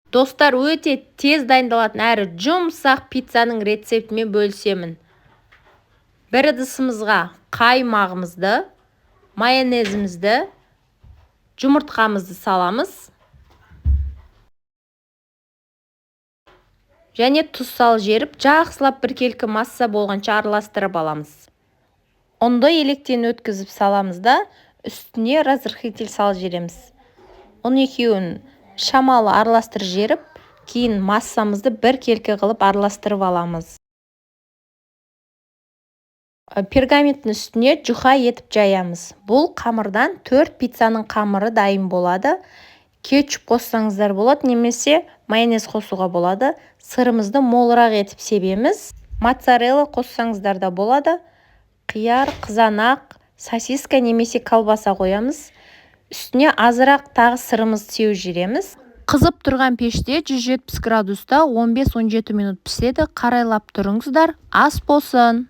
Достар, өте тез дайындалатын әрі жұмсақ пиццаның рецептімен бөлісемін. Бір ыдысымызға қаймағымызды, майонезімізді, жұмыртқамызды саламыз. Және тұз салып жіберіп, жақсылап біркелкі масса болғанша араластырып аламыз. Ұнды електен өткізіп саламыз да, үстіне разрыхлитель салып жібереміз. Ұн екеуін шамалы араластырып жіберіп, кейін массамызды біркелкі қылып араластырып аламыз. Пергаменттің үстіне жұқа етіп жаямыз. Бұл қамырдан 4 пиццаның қамыры дайын болады. Кетчуп қоссаңыздар болады, немесе майонез қосуға болады. Сырымызды молырақ етіп себеміз. Моцарелла қоссаңыздар да болады. Қияр, қызанақ, сосиска немесе колбаса қоямыз. Үстіне азырақ тағы сырымызды сеуіп жібереміз. Қызып тұрған пеште 170 градуста 15-17 минут піседі. Қарайлап тұрыңыздар. Ас болсын!